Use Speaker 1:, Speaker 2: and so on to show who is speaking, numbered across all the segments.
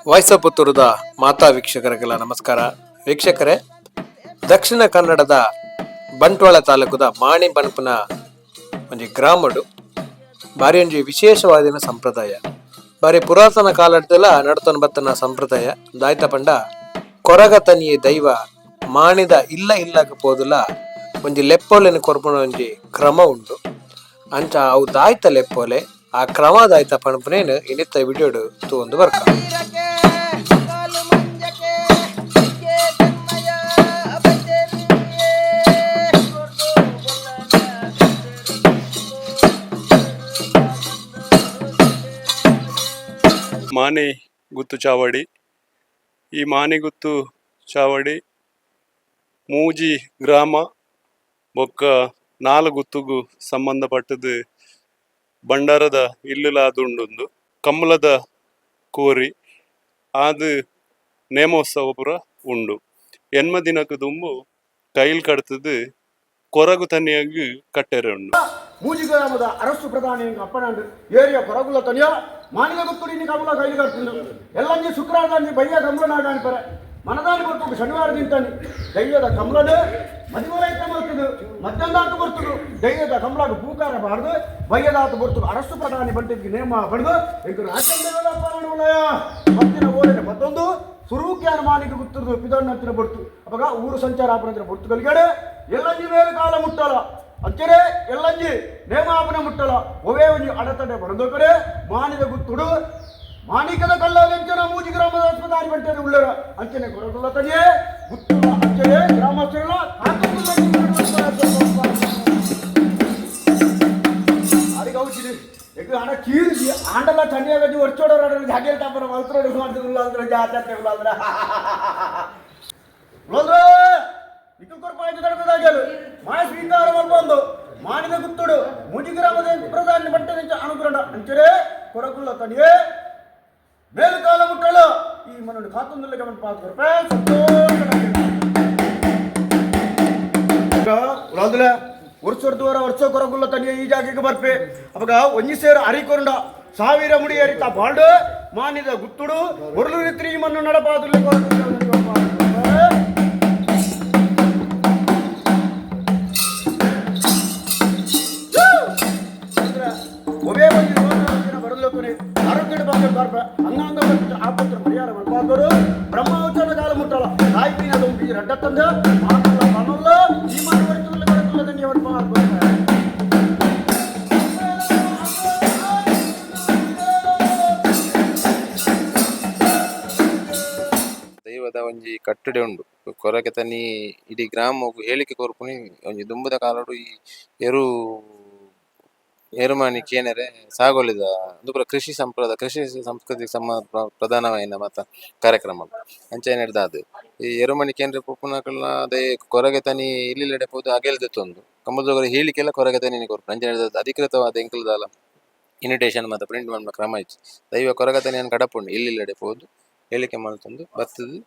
Speaker 1: Voice of ಪುತ್ತೂರದ ಮಾತಾ ವೀಕ್ಷಕರಿಗೆಲ್ಲ ನಮಸ್ಕಾರ. ವೀಕ್ಷಕರೇ, ದಕ್ಷಿಣ ಕನ್ನಡದ ಬಂಟ್ವಾಳ ತಾಲೂಕುದ ಮಾಣಿ ಪನ್ಪುನ ಒಂಜಿ ಗ್ರಾಮಡು ಬಾರಿ ಒಂಜಿ ವಿಶೇಷವಾದಿನ ಸಂಪ್ರದಾಯ, ಬಾರಿ ಪುರಾತನ ಕಾಲಡ್ದೆಲ್ಲ ನಡತೊಂದು ಬತ್ತನ ಸಂಪ್ರದಾಯ. ದಾಯ್ತ ಪಂಡ ಕೊರಗ ತನಿಯ ದೈವ ಮಾಣಿದ ಇಲ್ಲ ಇಲ್ಲಗ ಪೋದುಲ ಒಂಜಿ ಲೆಪ್ಪೋಲೆನ್ ಕೊರ್ಪುನ ಒಂಜಿ ಕ್ರಮ ಉಂಡು. ಅಂಚ ಅವು ದಾಯ್ತ ಲೆಪ್ಪೋಲೆ, ಆ ಕ್ರಮ ದಾಯ್ತ ಪನ್ಪುನೇನು ಇನಿತ್ತ ವಿಡಿಯೋಡು ತೂವೊಂದು ಬರ್ಕ.
Speaker 2: ವೀರಕ್ಕೆ ಕಾಲು ಮಂಜಕ್ಕೆ ಕೆ ಚೆನ್ನಯ ಬೈದೇರಿಯೇ
Speaker 3: ಮಾನೆ ಗುತ್ತು ಚಾವಡಿ. ಈ ಮಾನೆಗುತ್ತು ಚಾವಡಿ ಮೂಜಿ ಗ್ರಾಮ ಬೊಕ್ಕ ನಾಲ್ ಗುತ್ತುಗು ಸಂಬಂಧಪಟ್ಟದು. ಭಂಡಾರದ ಇಲ್ಲುಲಾದುಂಡುಂದು ಕಮ್ಮಲದ ಕೋರಿ ಆದ್ ನೇಮೋತ್ಸವ ಪೂರ ಉಂಡು. ಎನ್ಮ ದಿನಕ್ಕೆ ದುಂಬು ಕೈಲ್ ಕಡ್ತದು ಕೊರಗು ತನಿಯಾಗ್ ಕಟ್ಟೆರೆ ಉಂಡು.
Speaker 4: ಮೂಜಿ ಗ್ರಾಮದ ಅರಸು ಪ್ರಧಾನಿ ಅಪ್ಪನಾಂಡ್ ಏರಿಯ ಕೊರಗುಲ ತನಿಯ ಮಾನಿಗ ಗುತ್ತುಡಿ ಕಮಲ ಕೈಲು ಕಟ್ತಿಂದು ಎಲ್ಲಂಜಿ ಶುಕ್ರವಾರದಂಜಿ ಬಯ್ಯ ಕಮಲ ನಾಡಾಣಿಪರೆ ಮನದಾನಿ ಬರ್ತುಡು. ಶನಿವಾರ ತಿಂತಾನೆ ದೈವದ ಕಮಲನು ಮದಿಮಲೈತ ಬರ್ತುದು, ಮಧ್ಯಾಹ್ನದಾತು ಬರ್ತುಡು. ದೈವದ ಕಮಲಾಗ ಪೂಕಾರ ಬಾರ್ದು ಬಯ್ಯದಾತು ಬರ್ತುಡು. ಅರಸು ಪ್ರಧಾನಿ ಬಂಟಿಗೆ ನೇಮ ಪಡೆದು ಎಂಕು ರಾಜೇಂದ್ರ ಉಲಯ ಮತ್ತಿನ ಓಡಿನ ಮತ್ತೊಂದು ಸುರೂಕ್ಯಾನ ಮಾನಿಗೆ ಗುತ್ತುದು ಪಿದಣ್ಣಂತಿನ ಬಡ್ತು. ಅವಾಗ ಊರು ಸಂಚಾರ ಆಪನಂತಿನ ಬಡ್ತು ಕಲಿಗಡೆ ಎಲ್ಲಂಜಿ ಮೇಲೆ ಕಾಲ ಮುಟ್ಟಲ ಅಂಚನೆ ಎಲ್ಲಂಜಿ ನೇಮಾಪನ ಮುಟ್ಟಲ. ಒವೇ ಒಂಜಿ ಅಡತಡೆ ಬರಂದೋ ಕಡೆ ಮಾನಿದ ಗುತ್ತುಡು ಮಾಣಿಕದ ಕಲ್ಲಂಚನ ಮೂಜಿ ಗ್ರಾಮದ ಆಸ್ಪತ್ರೆ ಬಂಟೆ ಉಳ್ಳರ ಅಂಚನೆ ಕೊರಗುಲ್ಲ ತನಿಯೇ ಗುತ್ತುಲ ಅಂಚನೆ ಗ್ರಾಮಸ್ಥರುಲ. ಅಡಿಗೆ ಔಚಿರಿ ಎಗ್ ಹಣ ಚೀರಿಸಿ ಆಂಡಲ ಚಂಡಿಯಾಗಜ್ಜಿ ಒರ್ಚೋಡೋರ ಜಾಗೆ ತಾಪನ ಮಲ್ತ್ರೋಡು ಮಾಡ್ತಿಲ್ಲ ಅಂದ್ರೆ ಜಾತ್ರೆ ಅಂದ್ರೆ ಉಳ್ಳಂದ್ರೆ ನಿಖಿಲ್ ಕೊರ್ಪಾಯ್ತು ತಡಪದಾಗಲು ಮಾಯ ಸ್ವೀಕಾರ ಮಲ್ಪೊಂದು ಮಾನಿದ ಗುತ್ತುಡು ಮೂಜಿ ಗ್ರಾಮದ ಪ್ರಧಾನಿ ಬಟ್ಟೆ ಅನುಗ್ರಹ ಅಂಚನೆ ಕೊರಗುಲ್ಲ ತನಿಯೇ ಮೇಲುಕಾಲ ಮುಟ್ಟಳು ಈ ಮನೋಡು ಕಾತೊಂದುಲ್ಲ ಗಮನ ಪಾತ್ ಕೊರ್ಪೆ ಸಂತೋಷ. ಉಳಾಂದುಲೆ ವರ್ಷದವರ ವರ್ಷ ಕೊರಗುಲ್ಲ ತನಿಯ ಈ ಜಾಗೆಗೆ ಬರ್ಪೆ. ಅವಾಗ ಒಂಜಿ ಸೇರು ಅರಿಕೊಂಡ ಸಾವಿರ ಮುಡಿ ಅರಿತ ಬಾಳ್ಡು ಮಾನಿದ ಗುತ್ತುಡು ಒರ್ಲು ರೀತಿ ಮಣ್ಣು ನಡಪಾದುಲ್ಲ. ಒವೇ ಒಂಜಿ ಬರಲೋಕನೆ ಆರೋಗ್ಯದ ಬಗ್ಗೆ ಬರ್ಪ ಅಂಗಾಂಗ ಆಪತ್ರ ಪರಿಹಾರ ಮಲ್ಪಾದರು ಬ್ರಹ್ಮವಚನ ಕಾಲ ಮುಟ್ಟಲ ತಾಯಿ ಪೀನದ ಉಂಪಿ ರಡ್ಡ ತಂದ ಮಾತಲ್ಲ ಮನಲ್ಲ ಈ ಮಾನು ವರ್ತುಲ್ಲ ಕೊರಗುಲ್ಲ ತನಿಯ ಬರ್ಪ.
Speaker 5: ದೈವದ ಒಂಜಿ ಕಟ್ಟಡೆ ಉಂಡು. ಕೊರಗೆ ತನಿ ಇಡೀ ಗ್ರಾಮಗ್ ಹೇಳಿಕೆ ಕೊರ್ಪುನಿ. ಒಂಜಿ ದುಂಬುದ ಕಾಲೊಡು ಈ ಎರು ಎರುಮಾನಿ ಕೇನೆರೆ ಸಾಗೊಲಿದ ಉಂದು ಪೂರ ಕೃಷಿ ಸಂಪ್ರದಾಯ, ಕೃಷಿ ಸಂಸ್ಕೃತಿ ಸಮ ಪ್ರಧಾನವಾಯಿನ ಮಾತ ಕಾರ್ಯಕ್ರಮ. ಅಂಚನೆ ದಾದ್ ಈ ಎರುಮಣಿ ಕೇಂದ್ರ ಪೋಪುನಕಲ್ನ ದೈ ಕೊರಗೆ ತನಿ ಇಲ್ಲಿಲ್ಲೆಡೆ ಪೋದು ಅಗೆಲ್ ದೆತ್ತೊಂದು ಕಮ್ಮದೊಗರ ಹೇಳಿಕೆಲ ಕೊರಗೆ ತನಿನಿ ಕೊರ್ಪುನು. ಅಂಚನೆ ಅಧಿಕೃತವಾದ ಎಂಕುಲು ದಾಲ ಇನ್ವಿಟೇಷನ್ ಮಾತ ಪ್ರಿಂಟ್ ಮನ್ಪುನ ಕ್ರಮ ಇಜ್ಜಿ. ದೈವ ಕೊರಗ ತನಿಯನ್ ಕಡಪುಂಡು ಇಲ್ಲಿಲ್ಲೆಡೆ ಪೋದು ಹೇಳಿಕೆ ಮಲ್ತೊಂದು ಬತ್ತುದು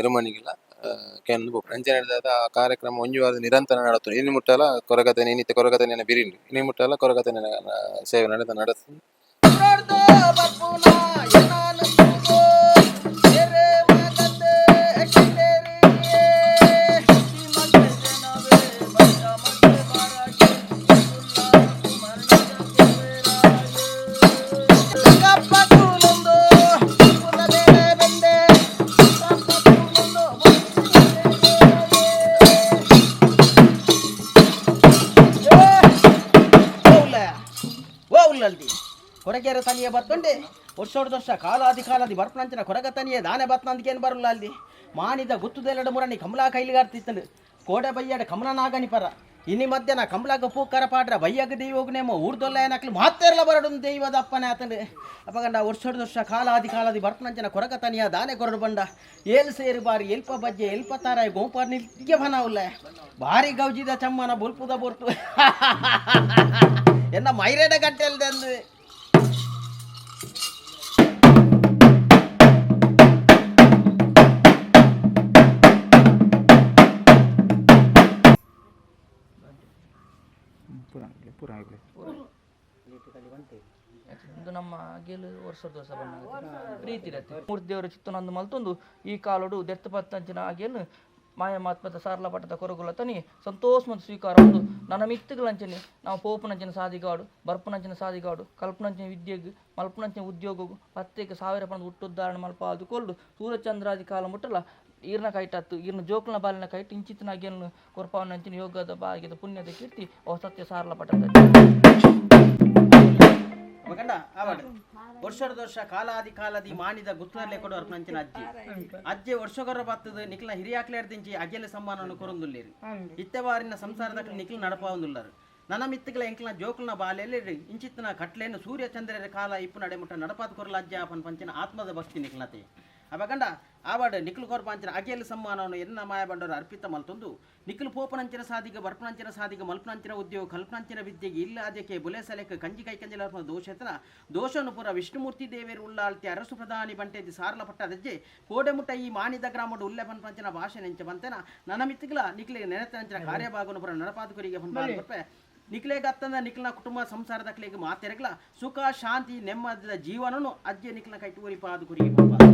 Speaker 5: ಎರುಮಣಿಗೆಲ ಕೇನೊಂದು ಪೋಪುಂಡು. ಅಂಚನೆ ಆ ಕಾರ್ಯಕ್ರಮ ಒಂಜಿ ವಾರ ನಿರಂತರ ನಡತುಂಡು. ಇನಿ ಮುಟ್ಟಲ ಕೊರಗತನಿ ಇನಿತ ಕೊರಗತನಿನ ಬಿರಿಂಡು ಇನಿ ಮುಟ್ಟಲ ಕೊರಗತನಿನ ಸೇವೆ ನಡತ ನಡತುಂಡು.
Speaker 2: ಬರ್ಪುನ ಎನ್ನಾನು ತೂಗೋ ಎರೆ ಮಗಂದೆ ಕೆಂಡೇರಿಯೇ ಗಂಗಪ್ಪ ತೂಲೊಂದು ಪುನಬೇಳೆ ಬೆಂದೆ ಗಂಗಪ್ಪ ತೂಲೊಂದು. ಓ ಉಲ್ಲಲ್ದಿ ಕೊರಗೆರೆ ತನಿಯ ಬತ್ತೊಂಡೆ ವರ್ಷೋಡ್ ವರ್ಷ ಕಾಲಾದಿ ಕಾಲಾದಿ ಬರ್ಪನಂಚಿನ ಕೊರಗ ತನಿಯ ದಾನೆ ಬತ್ನಂದಿಕೇನು ಬರಲ್ಲ. ಅಲ್ದಿ ಮಾನಿದ ಗುತ್ತುದೆಲ್ಲಡ ಮುರಣಿ ಕಮಲಾ ಕೈಲಿಗಾರ್ತಿತ್ತಂಡು ಕೋಡೆ ಬಯ್ಯಾಡ ಕಮಲ ನಾಗನಿ ಪರ ಇನಿ ಮಧ್ಯಾಹ್ನ ಕಮಲಾಗ ಪೂಕರ ಪಾಡ್ರ ಬಯ್ಯಾಗ ದೈವೋಗ್ನೇಮೋ ಊರ್ದೊಲ್ಲ ಏನಕ್ಲು ಮಾತೆರ್ಲ ಬರಡು ದೈವದ ಅಪ್ಪನೆ ಆತಂಡು. ಅಪಗಂಡ ವರ್ಷೋಡ್ ವರ್ಷ ಕಾಲಾದಿ ಕಾಲಾದಿ ಬರ್ಪನಂಚಿನ ಕೊರಗ ತನಿಯ ದಾನೆ ಕೊರಡು ಬಂಡ ಏಲ್ ಸೇರು ಬಾರಿ ಎಲ್ಪ ಬಜ್ಜೆ ಎಲ್ಪ ತಾರಾಯಿ ಗೋಪಾರ್ ನಿಲ್ಗೆ ಬನಾವುಲ್ಲ ಭಾರಿ ಗೌಜಿದ ಚಮ್ಮನ ಬುಲ್ಪುದ ಬೊರ್ತು ಎನ್ನ ಮೈರೇಡ ಗಂಟೆಲ್ದಂದು.
Speaker 6: ಇದು ನಮ್ಮ ಅಗೆಲು ವರ್ಷದ ವರ್ಷ ಬಣ್ಣ ಪ್ರೀತಿ ಇರತ್ತೆ. ಮೂರ್ತಿ ದೇವರ ಚಿತ್ತನಂದು ಮಲ್ತೊಂದು ಈ ಕಾಲೋಡು ದೆತ್ತ ಪತ್ತಂಚಿನ ಅಗೆಲು ಮಾಯ ಮಾತ್ಮತ ಸಾರ್ಲ ಪಟ್ಟದ ಕೊರಗುಲ ತನಿ ಸಂತೋಷ ಮತ್ತು ಸ್ವೀಕಾರ ಒಂದು ನನ್ನ ಮಿತ್ತುಗಳಂಚನೆ ನಾವು ಪೋಪುನಂಚಿನ ಸಾದಿಗಾಡು, ಬರ್ಪುನಂಚಿನ ಸಾದಿಗಾಡು, ಕಲ್ಪನಂಚಿನ ವಿದ್ಯೆಗ್, ಮಲ್ಪುನಂಚಿನ ಉದ್ಯೋಗಗು ಪತ್ತೇಕ ಸಾವಿರ ಪಣದ ಹುಟ್ಟುದ್ದಾರಣ ಮಲ್ಪ ಅದು ಕೊಲ್ಲು ಸೂರ್ಯಚಂದ್ರಾದಿ ಕಾಲ ಮುಟ್ಟಲ ಈರ್ನ ಕೈಟತ್ತು ಈರ್ನ ಜೋಕುಲ್ನ ಬಾಲಿನ ಕೈಟ್ ಇಂಚಿತ್ತಿನ ಅಗೆಯನ್ನು ಕೊರ್ಪಾವನಂಚಿನ ಯೋಗದ ಭಾಗ್ಯದ ಪುಣ್ಯದ ಕೀರ್ತಿ ಅವ ಸತ್ಯ ಸಾರ್ಲ ಪಟ್ಟದ.
Speaker 2: ಮಗಂಡ ಆವಡ್ ವರ್ಷದ ವರ್ಷ ಕಾಲಾದಿ ಕಾಲದಿ ಮಾನಿದ ಗುತ್ತರ್ಲೆ ಕೊಡು ಅರ್ಪಣಂಚಿನ ಅಜ್ಜಿ ಅಜ್ಜಿ ವರ್ಷಗೊರ ಬತ್ತದ ನಿಕ್ಲ ಹಿರಿಯಾಕ್ಲೇರ್ದಿಂಚಿ ಅಗೆಲ ಸಮ್ಮಾನವನ್ನು ಕೊರೊಂದುಲ್ಲೇರು. ಇತ್ತೆವಾರಿನ ಸಂಸಾರದ ನಿಕ್ಲ ನಡಪಾವೊಂದುಲ್ಲರು. ನನ್ನ ಮಿತ್ತುಗಳ ಎಂಕ್ಲ ಜೋಕುಲ್ನ ಬಾಲೆಯಲ್ಲಿ ಇಂಚಿತ್ತಿನ ಕಟ್ಲೇನು ಸೂರ್ಯ ಚಂದ್ರರ ಕಾಲ ಇಪ್ಪು ನಡೆಮುಟ್ಟ ನಡಪಾದ ಕೊರಲ ಅಜ್ಜ ಪನ್ ಪಂಚಿನ ಆತ್ಮದ ಭಕ್ತಿ ನಿಕ್ಲತೆ. ಅವಗಂಡ ಆವಾಡ ನಿಕ್ಲು ಕೊರ್ಪಾಂಚಿನ ಅಗೆಲ್ ಸಮ್ಮಾನವನ್ನು ಎನ್ನ ಮಾಯ ಬಂಡವರು ಅರ್ಪಿತ ಮಲ್ತೊಂದು ನಿಕ್ಲು ಪೋಪನಂಚಿನ ಸಾದಿಗ, ಬರ್ಪನಂಚಿನ ಸಾದಿಗ, ಮಲ್ಪನಂಚಿನ ಉದ್ಯೋಗ, ಕಲ್ಪನಂಚಿನ ವಿದ್ಯೆಗೆ, ಇಲ್ಲ ಅದಕ್ಕೆ ಬುಲೆ ಸಲೆಕ್ ಕಂಜಿ ಕೈ ಕಂಜಲ ದೋಷತನ ದೋಷನು ಪುರ ವಿಷ್ಣುಮೂರ್ತಿ ದೇವೇರು ಉಳ್ಳಾಳ್ತಿ ಅರಸು ಪ್ರಧಾನಿ ಬಂಟೆದಿ ಸಾರ್ಲ ಪಟ್ಟದಜ್ಜೆ ಕೋಡೆಮುಟ್ಟ ಈ ಮಾನಿದ ಗ್ರಾಮಡು ಉಲ್ಲೆ ಪನ್ಪಂಚಿನ ಭಾಷೆ ನೆಂಚ ಬಂತೆನ ನನ್ನ ಮಿತ್ತುಗಳ ನಿಕ್ಲಿಗೆ ನೆನೆತನಂಚಿನ ಕಾರ್ಯಭಾಗನು ಪುರ ನಡಪಾದುಕರಿಗೆ ಪನ್ಪಾದ ನಿಕ್ಲೆಗತ್ತಂದ ನಿಕ್ಲನ ಕುಟುಂಬ ಸಂಸಾರದ ಕ್ಲೇಗೆ ಮಾತೆರಗ್ಲ ಸುಖ ಶಾಂತಿ ನೆಮ್ಮದಿದ ಜೀವನನು ಅಜ್ಜೆ ನಿಕ್ಲನ ಕೈ ಟೂರಿ ಪಾದು ಕುರಿಗೆ ಪನ್ಪಾದ.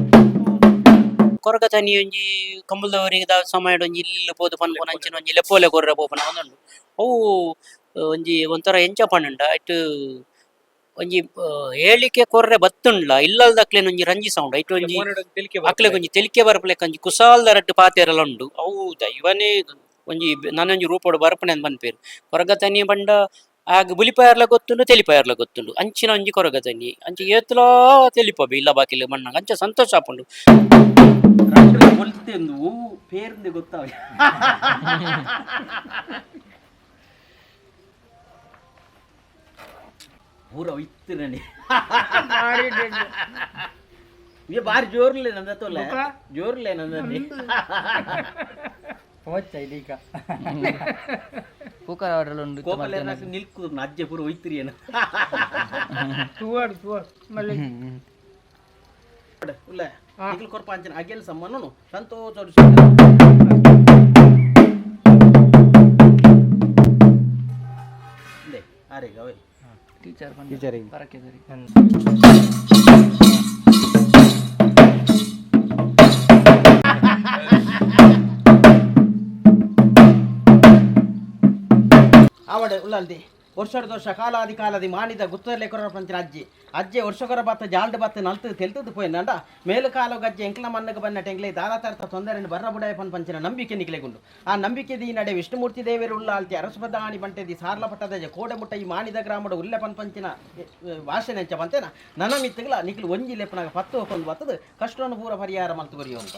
Speaker 7: ಕೊರಗ ತನಿ ಒಂಜಿ ಕಂಬುಲದವರಿಗೆ ದಾದ ಸಮಯಡ್ ಒಂಜಿ ಇಲ್ಲ್ ಪೋದು ಪನ್ಪುನ ಅಂಚಿನ ಒಂಜಿ ಲೆಪ್ಪೋಲೆ ಕೊರ್ರೆ ಪೋಪುನ ಒಂದುಂಡು. ಅವು ಒಂಜಿ ಒಂಥರ ಎಂಚ ಪಂಡ ಇಟ್ಟು ಒಂಜಿ ಹೇಳಿಕೆ ಕೊರ್ರೆ ಬತ್ತುಂಡ್ಲ ಇಲ್ಲಲ್ದಕ್ಲೆನ ಒಂಜಿ ರಂಜಿ ಸೌಂಡ್ ಐಟ್ ಒಂಜಿ ಅಕ್ಲೆಗ್ ಒಂಜಿ ತೆಲಿಕೆ ಬರ್ಪಲೆಕ್ಕ ಒಂಜಿ ಕುಸಾಲ್ದ ರಡ್ಡ್ ಪಾತೆರಲ ಉಂಡು. ಅವು ದೈವನೇ ಒಂಜಿ ನನೊಂಜಿ ರೂಪೊಡು ಬರ್ಪುನೆ ಅಂದ್ ಪನ್ಪೆರ್. ಕೊರಗ ತನಿ ಪಂಡ ಆಗ್ ಬುಲಿಪಾಯರ್ಲ ಗೊತ್ತುಂಡು, ತೆಲಿಪಾಯರ್ಲ ಗೊತ್ತುಂಡು. ಅಂಚಿನ ಒಂಜಿ ಕೊರಗ ತನಿ ಅಂಚ ಏತ್ಲಾ ತೆಲಿಪಬಿ ಇಲ್ಲ ಬಾಕಿಲ್ ಮಣ್ಣಾಗ ಅಂಚ ಸಂತೋಷ ಆಪುಂಡು.
Speaker 2: ರಡ್ಡ್ ಬೊಲ್ತೆಂದು ಹೂವು ಪೇರ್ಂದೆ ಗೊತ್ತಾವ ಪೂರ ಇತ್ತಿರನಿ ಇವೆ ಬಾರಿ ಜೋರ್ಲೆ ನಂದ ತೋಲೆ ಜೋರ್ಲೆ ನಂದಲ್ಲಿ.
Speaker 6: ಪೂಕರ ಉಂಡು.
Speaker 2: ಕೋಪಲೆ ನಿಲ್ಕು ಅಜ್ಜೆ ಪೂರ ಒಯ್ತಿರಿ ಏನು ಉಲ್ಲ ನಿಕ್ಲು ಕೊರ್ಪ ಅಂಚಿನ ಅಗೆಲ್ ಸಮ್ಮನನು ಸಂತೋಷ. ಆರೇಗ ಅವೇ
Speaker 6: ಟೀಚರ್ ಪರಕೆ ಸರಿ.
Speaker 2: ಆವಡೆ ಉಲ್ಲಲ್ದಿ ವರ್ಷದ ವರ್ಷ ಕಾಲಾದಿ ಕಾಲದಿ ಮಾನಿದ ಗುತ್ತರ್ಲೆ ಕೊರ ಪಂಚಿನ ಅಜ್ಜಿ ಅಜ್ಜೆ ವರ್ಷಕೊರ ಬತ್ತ ಜಾಲ್ಡ್ ಬತ್ತ ನಲ್ತು ತೆಲ್ತದ್ದು ಪೋಯಿನಂಡ ಮೇಲು ಕಾಲು ಗಜ್ಜೆ ಎಂಕ್ಲ ಮಣ್ಣಗೆ ಬನ್ನ ಟೆಂಗ್ಲೆ ದಾಲ ತರ್ತ ತೊಂದರೆ ಬರ್ರ ಬುಡಾಯ ಪನ್ ಪಂಚಿನ ನಂಬಿಕೆ ನಿಕ್ಲೆಗುಂಡು. ಆ ನಂಬಿಕೆ ದೀ ನಡೆ ವಿಷ್ಣುಮೂರ್ತಿ ದೇವರು ಉಳ್ಳಾಲ್ತಿ ಅರಸುಪದಾಣಿ ಬಂಟೆದಿ ಸಾರ್ಲ ಪಟ್ಟದ ಕೋಡೆ ಮುಟ್ಟ ಈ ಮಾನಿದ ಗ್ರಾಮದ ಉಲ್ಲೆ ಪನ್ ಪಂಚಿನ ವಾಸನೆ ಅಂಚ ಬಂತೇನ ನನ್ನ ಮಿತ್ತುಗಳ ನಿಕ್ಲು ಒಂಜಿ ಲೆಪ್ಪನಾಗ ಪತ್ತು ಹೋಗೊಂದು ಬತ್ತದು ಕಷ್ಟವನ್ನು ಪೂರ ಪರಿಹಾರ ಮಲ್ತು ಕೊರಿಯೋ ಅಂತ.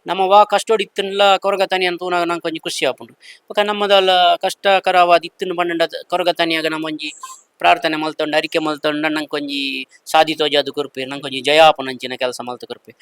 Speaker 7: ನಮ್ಮ ವಾ ಕಷ್ಟೋಡು ಇತ್ತುಂಡ್ಲ ಕೊರಗ ತನಿ ಅಂತ ತೂನಾಗ ನಂಗೆ ಒಂಜಿ ಖುಷಿ ಆಪುಂಡು. ಬೊಕ ನಮ್ಮದಲ್ಲ ಕಷ್ಟಕರವಾದ ಇತ್ತುಂಡು ಪಂಡ ಕೊರಗ ತನಿಯಾಗ ನಮ್ಮ ಒಂಜಿ ಪ್ರಾರ್ಥನೆ ಮಲ್ತೊಂಡು ಅರಿಕೆ ಮಲ್ತೊಂಡ ನಂಗೆ ಒಂಜಿ ಸಾದಿ ತೋಜಾದ್ ಕೊರ್ಪೆ, ನಂಗೆ ಒಂಜಿ ಜಯ ಆಪುನಂಚಿನ ಕೆಲಸ ಮಲ್ತು ಕೊರ್ಪೆ.